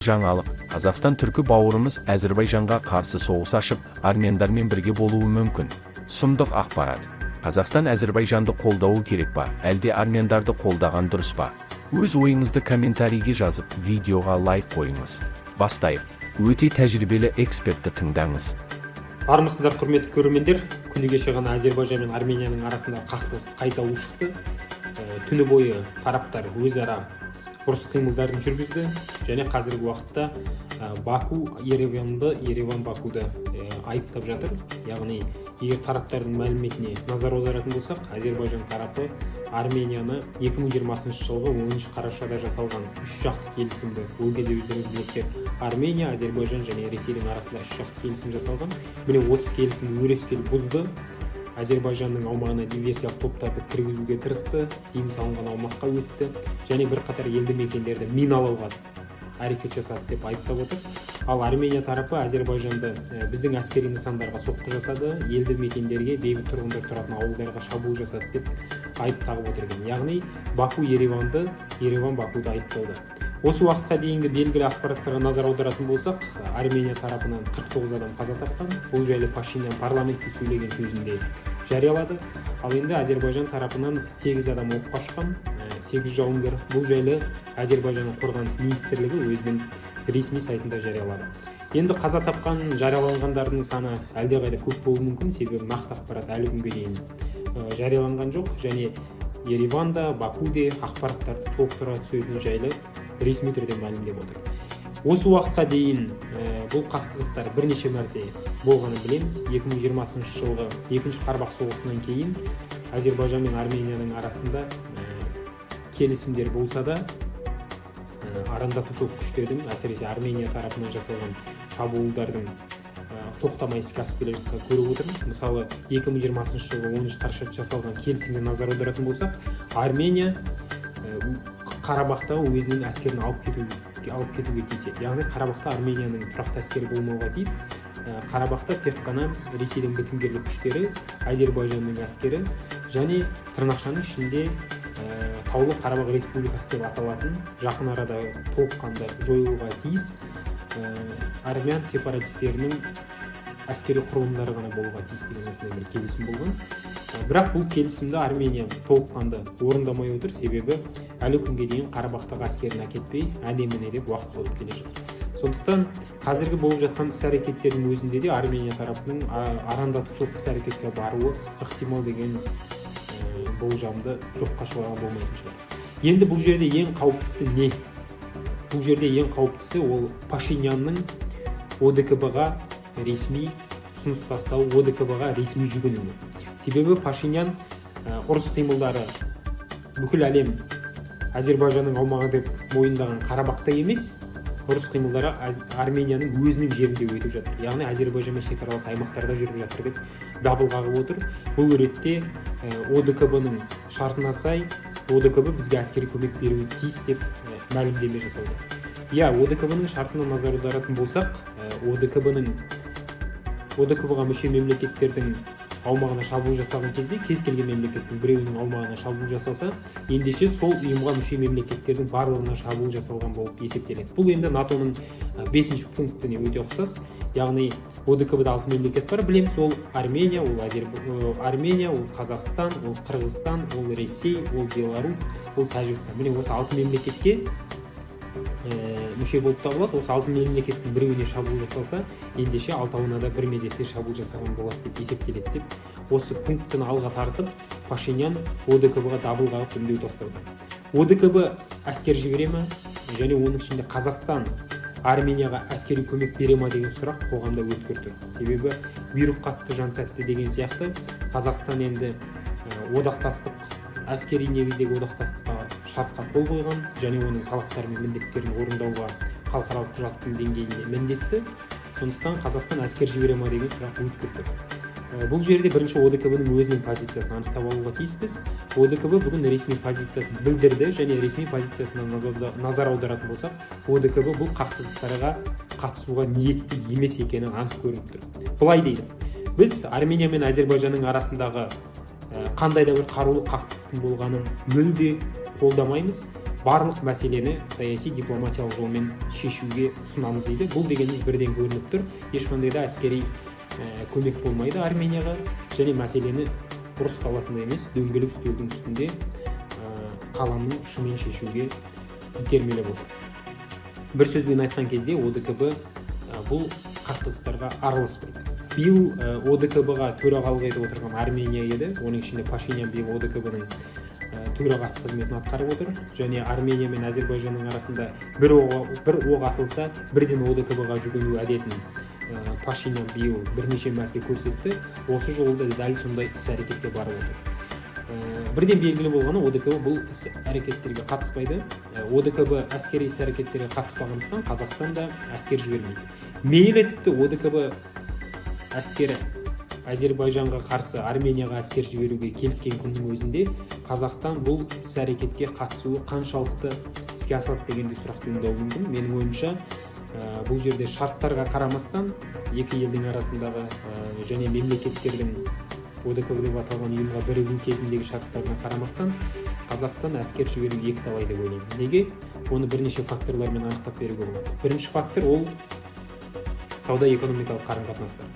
Жаңалық: Қазақстан түркі бауырымыз Әзірбайжанға қарсы соғыс ашып, армяндармен бірге болуы мүмкін. Сұмдық ақпарат. Қазақстан Әзірбайжанды қолдауы керек па, әлде армяндарды қолдаған дұрыс па? Өз ойыңызды комментарийге жазып, видеоға лайк қойыңыз. Бастайық. Өте тәжірибелі экспертті тыңдаңыз. Армысыздар, құрметті көрермендер! Күні кеше ғана Әзербайжан мен Арменияның арасында қақтығыс қайта ушықты. Түні бойы тараптар өзара ұрыс қимылдарын жүргізді және қазіргі уақытта Баку Ереванды, Ереван Бакуды айыптап жатыр. Яғни, егер тараптардың мәліметіне назар аударатын болсақ, Әзербайжан тарапы Арменияны 2020 жылғы 10 қарашада жасалған үш жақты келісімді, ол кезде, өздеріңіз білесіздер, Армения, Әзербайжан және Ресейдің арасында үш жақты келісім жасалған, міне, осы келісімді өрескел бұзды, Әзербайжанның аумағына диверсиялық топтарды кіргізуге тырысты, тыйым салынған аумаққа өтті және бірқатар елді мекендерді миналауға әрекет жасады деп айыптап отыр. Ал Армения тарапы Әзербайжанды біздің әскери нысандарға соққы жасады, елді мекендерге, бейбіт тұрғындар тұратын ауылдарға шабуыл жасады деп айып тағып отыр екен. Яғни, Баку Ереванды, Ереван Бакуды айыптауда. Осы уақытқа дейінгі белгілі ақпараттарға назар аударатын болсақ, Армения тарапынан 49 адам қаза тапқан. Бұл жайлы Пашинян парламентте сөйлеген сөзінде жариялады. Ал енді Әзербайжан тарапынан 8 адам оққа ұшқан, 8 жауынгер. Бұл жайлы Әзербайжанның қорғаныс министрлігі өзінің ресми сайтында жариялады. Енді қаза тапқан, жараланғандардың саны әлдеқайда көп болуы мүмкін, себебі нақты ақпарат әлі күнге дейін жарияланған жоқ және Ереван да, Баку де ақпараттарды толықтыра түсетіні жайлы ресми түрде мәлімдеп отыр. Осы уақытқа дейін бұл қақтығыстар бірнеше мәрте болғанын білеміз. 2020 жылғы екінші Қарабақ соғысынан кейін Әзербайжан мен Арменияның арасында келісімдер болса да, арандатушылық күштердің, әсіресе Армения тарапынан жасалған шабуылдардың тоқтамай іске асып келе жатқанын көріп отырмыз. Мысалы, 2020 жылғы 10 қарашада жасалған келісімге назар аударатын болсақ, Армения Қарабақтағы өзінің әскерін алып кетуге тиіс еді. Яғни, Қарабақта Арменияның тұрақты әскері болмауға тиіс. Қарабақта тек қана Ресейдің бітімгерлік күштері, Әзербайжанның әскері және тырнақшаның ішінде Таулы Қарабақ Республикасы деп аталатын, жақын арада толыққанды жойылуға тиіс армян сепаратистерінің әскери құрылымдары ғана болуға тиіс деген осындай бір келісім болған. Бірақ бұл келісімді Армения толыққанды орындамай отыр, себебі әлі күнге дейін Қарабақтағы әскерін әкетпей, әне міне деп уақыт созып келе жатыр. Сондықтан қазіргі болып жатқан іс әрекеттердің өзінде де Армения тарапының арандатушылық іс әрекетке баруы ықтимал деген болжамды жоққа шығаруға болмайтын шығар. Енді бұл жерде ең қауіптісі не? Бұл жерде ең қауіптісі ол Пашинянның ОДКБ ға ресми ұсыныс тастауы, ОДКБ ға ресми жүгінуі. Себебі Пашинян ұрыс қимылдары бүкіл әлем Әзербайжанның аумағы деп мойындаған Қарабақта емес, ұрыс қимылдары Арменияның өзінің жерінде өтіп жатыр, яғни Әзербайжанмен шекаралас аймақтарда жүріп жатыр деп дабыл қағып отыр. Бұл ретте ОДКБ ның шартына сай ОДКБ бізге әскери көмек беруі тиіс деп мәлімдеме жасауда. Иә, ОДКБ ның шартына назар аударатын болсақ, ОДКБ ның ОДКБ ға мүше мемлекеттердің аумағына шабуыл жасаған кезде, кез келген мемлекеттің біреуінің аумағына шабуыл жасалса, ендеше сол ұйымға мүше мемлекеттердің барлығына шабуыл жасалған болып есептеледі. Бұл енді НАТО ның бесінші пунктіне өте ұқсас. Яғни, ОДКБ да алты мемлекет бар, білеміз: ол Армения, ол Армения, ол Қазақстан, ол Қырғызстан, ол Ресей, ол Беларусь, ол Тәжікстан. Міне, осы алты мемлекетке мүше болып табылады. Осы алты мемлекеттің біреуіне шабуыл жасалса, ендеше алтауына да бір мезетте шабуыл жасаған болады деп есептеледі деп, осы пунктіні алға тартып, Пашинян ОДКБ ға дабыл қағып, үндеу тастауда. ОДКБ әскер жібере ме және оның ішінде Қазақстан Арменияға әскери көмек бере ма деген сұрақ қоғамда өткір тұр. Себебі бұйрық қатты, жан тәтті деген сияқты, Қазақстан енді одақтастық, әскери негіздегі одақтастыққа, шартқа қол қойған және оның талаптары мен міндеттерін орындауға халықаралық құжаттың деңгейінде міндетті. Сондықтан Қазақстан әскер жібере ма деген сұрақ өткір тұр. Бұл жерде бірінші ОДКБ ның өзінің позициясын анықтап алуға тиіспіз. ОДКБ бүгін ресми позициясын білдірді және ресми позициясына назар аударатын болсақ, ОДКБ бұл қақтығыстарға қатысуға ниетті емес екені анық көрініп тұр. Былай дейді: біз Армения мен Әзербайжанның арасындағы қандай да бір қарулы қақтығыстың болғанын мүлде қолдамаймыз. Барлық мәселені саяси дипломатиялық жолмен шешуге ұсынамыз дейді. Бұл дегеніміз бірден көрініп тұр: ешқандай да әскери көмек болмайды Арменияға және мәселені ұрыс даласында емес, дөңгелек үстелдің үстінде, қаламның ұшымен шешуге итермелеп отыр. Бір сөзбен айтқан кезде, ОДКБ бұл қақтығыстарға араласпайды. Биыл ОДКБ-ға төрағалық етіп отырған Армения еді. Оның ішінде Пашинян биыл ОДКБ-ның төрағасы қызметін атқарып отыр және Армения мен Әзербайжанның арасында бір оқ атылса, бірден ОДКБ-ға жүгіну әдетін Пашинян биыл бірнеше мәрте көрсетті. Осы жолы да дәл сондай іс әрекетке барып отыр. Бірден белгілі болғаны, ОДКБ бұл іс әрекеттерге қатыспайды. ОДКБ әскери іс әрекеттерге қатыспағандықтан, Қазақстан да әскер жібермейді. Мейлі, тіпті ОДКБ әскері Әзербайжанға қарсы Арменияға әскер жіберуге келіскен күннің өзінде, Қазақстан бұл іс әрекетке қатысуы қаншалықты іске асады деген де сұрақ туындауы мүмкін. Менің ойымша, бұл жерде шарттарға қарамастан, екі елдің арасындағы және мемлекеттердің ОДКБ деп аталған ұйымға бірігу кезіндегі шарттарына қарамастан, Қазақстан әскер жіберу екіталай деп ойлаймын. Неге? Оны бірнеше факторлармен анықтап беруге болады. Бірінші фактор — ол сауда экономикалық қарым қатынастар.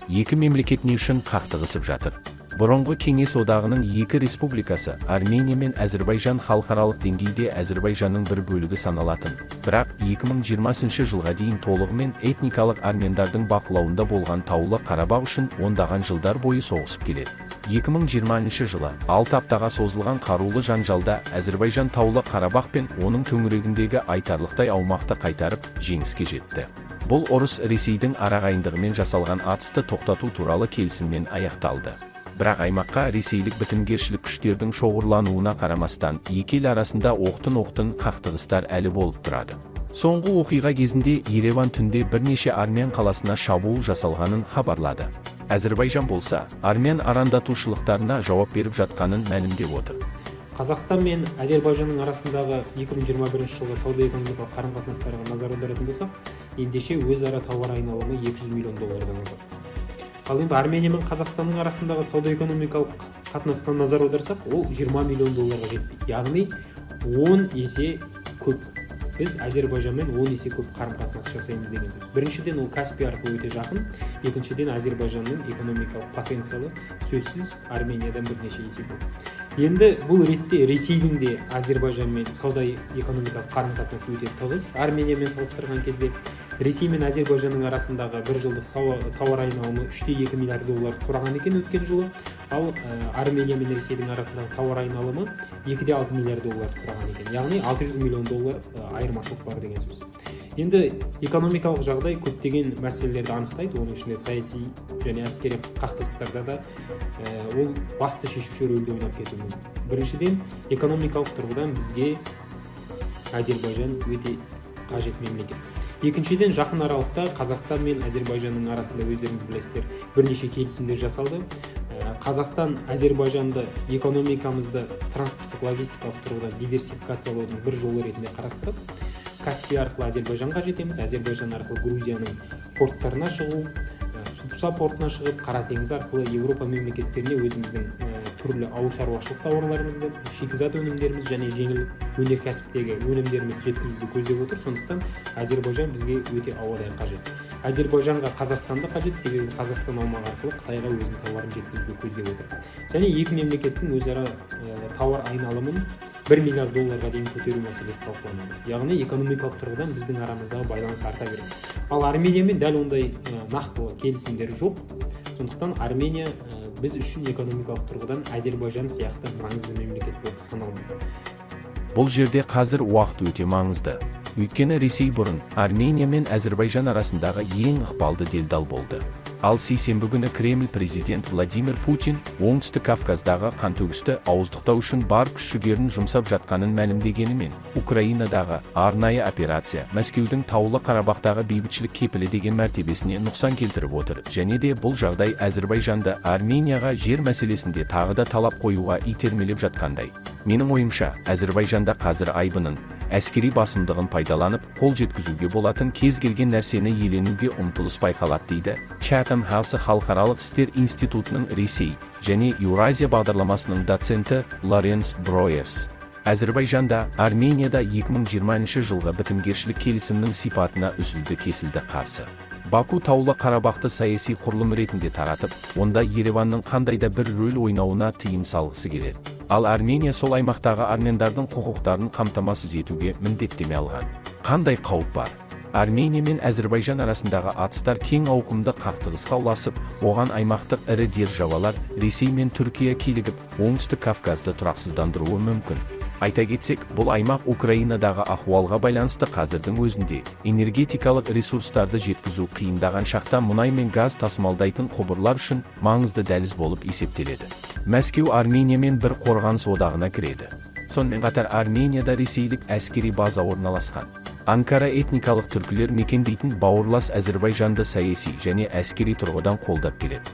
Екі мемлекет не үшін қақтығысып жатыр? Бұрынғы Кеңес Одағының екі республикасы, Армения мен Әзірбайжан, халықаралық деңгейде Әзірбайжанның бір бөлігі саналатын, бірақ 2020 жылға дейін толығымен этникалық армяндардың бақылауында болған Таулы Қарабақ үшін ондаған жылдар бойы соғысып келеді. 2020 жылы 6 аптаға созылған қарулы жанжалда Әзірбайжан Таулы Қарабақ пен оның төңірегіндегі айтарлықтай аумақты қайтарып, жеңіске жетті. Бұл ұрыс Ресейдің арағайындығымен жасалған атысты тоқтату туралы келісіммен аяқталды. Бірақ аймаққа ресейлік бітімгершілік күштердің шоғырлануына қарамастан, екі ел арасында оқтын-оқтын қақтығыстар әлі болып тұрады. Соңғы оқиға кезінде Ереван түнде бірнеше армян қаласына шабуыл жасалғанын хабарлады. Әзірбайжан болса, армян арандатушылықтарына жауап беріп жатқанын мәлімдеп отыр. Қазақстан мен Әзербайжанның арасындағы 2021 жылғы сауда экономикалық қарым қатынастарға назар аударатын болсақ, ендеше, өзара тауар айналымы 200 миллион доллардан асады. Ал енді Армения мен Қазақстанның арасындағы сауда экономикалық қатынасқа назар аударсақ, ол 20 миллион долларға жетпейді, яғни 10 есе көп. Біз Әзербайжанмен 10 есе көп қарым қатынас жасаймыз деген сөз. Біріншіден, ол Каспий арқылы өте жақын, екіншіден, Әзербайжанның экономикалық потенциалы сөзсіз Армениядан бірнеше есе көп. Енді бұл ретте Ресейдің де Әзербайжанмен сауда экономикалық қарым қатынасы өте тығыз Армениямен салыстырған кезде. Ресей мен Әзербайжанның арасындағы бір жылдық тауар айналымы 3,2 миллиард доллар құраған екен өткен жылы. Ал Армения мен Ресейдің арасындағы тауар айналымы 2,6 миллиард доллар құраған екен, яғни 600 миллион доллар айырмашылық бар деген сөз. Енді экономикалық жағдай көптеген мәселелерді анықтайды, оның ішінде саяси және әскери қақтығыстарда да ол басты шешуші рөлді ойнап кетуі мүмкін. Біріншіден, экономикалық тұрғыдан бізге Әзербайжан өте қажет мемлекет. Екіншіден, жақын аралықта Қазақстан мен Әзербайжанның арасында, өздеріңіз білесіздер, бірнеше келісімдер жасалды. Қазақстан Әзербайжанды экономикамызды транспорттық логистикалық тұрғыдан диверсификациялаудың бір жолы ретінде қарастырып, Каспий арқылы Әзербайжанға жетеміз, Әзербайжан арқылы Грузияның порттарына шығу, Супса портына шығып, Қара теңіз арқылы Еуропа мемлекеттеріне өзіміздің түрлі ауыл шаруашылық тауарларымызды, шикізат өнімдеріміз және жеңіл өнеркәсіптегі өнімдерімізді жеткізуді көздеп отыр. Сондықтан Әзербайжан бізге өте ауадай қажет. Әзербайжанға Қазақстан да қажет, себебі Қазақстан аумағы арқылы Қытайға өзінің тауарын жеткізуді көздеп отыр және екі мемлекеттің өзара тауар айналымын 1 миллиард долларға дейін көтеру мәселесі талқыланады. Яғни экономикалық тұрғыдан біздің арамыздағы байланыс арта береді. Ал Армениямен дәл ондай нақты келісімдер жоқ. Сондықтан Армения біз үшін экономикалық тұрғыдан Әзербайжан сияқты маңызды мемлекет болып саналмайды. Бұл жерде қазір уақыт өте маңызды. Өйткені Ресей бұрын Армения мен Әзірбайжан арасындағы ең ықпалды делдал болды. Ал сейсенбі күні Кремль президент Владимир Путин Оңтүстік Кавказдағы қантөгісті ауыздықтау үшін бар күш-жігерін жұмсап жатқанын мәлімдегенімен, Украинадағы арнайы операция Мәскеудің Таулы Қарабақтағы бейбітшілік кепілі деген мәртебесіне нұқсан келтіріп отыр және де бұл жағдай Әзірбайжанды Арменияға жер мәселесінде тағы да талап қоюға итермелеп жатқандай. Менің ойымша, Әзірбайжанда қазір айбынын, әскери басымдығын пайдаланып, қол жеткізуге болатын кез келген нәрсені иеленуге ұмтылыс байқалады, дейді Chatham House халықаралық істер институтының Ресей және Еуразия бағдарламасының доценті Лоренс Броерс. Әзірбайжанда, Арменияда 2020 жылғы бітімгершілік келісімнің сипатына үзілді-кесілді қарсы. Баку Таулы Қарабақты саяси құрылым ретінде таратып, онда Ереванның қандай да бір рөл ойнауына тыйым салғысы келеді. Ал Армения сол аймақтағы армяндардың құқықтарын қамтамасыз етуге міндеттеме алған. Қандай қауіп бар? Армения мен Әзірбайжан арасындағы атыстар кең ауқымды қақтығысқа ұласып, оған аймақтық ірі державалар Ресей мен Түркия килігіп, Оңтүстік Кавказды тұрақсыздандыруы мүмкін. Айта кетсек, бұл аймақ Украинадағы ахуалға байланысты қазірдің өзінде энергетикалық ресурстарды жеткізу қиындаған шақта мұнай мен газ тасымалдайтын құбырлар үшін маңызды дәліз болып есептеледі. Мәскеу Армениямен бір қорғаныс одағына кіреді. Сонымен қатар Арменияда ресейлік әскери база орналасқан. Анкара этникалық түркілер мекендейтін бауырлас Әзірбайжанды саяси және әскери тұрғыдан қолдап келеді.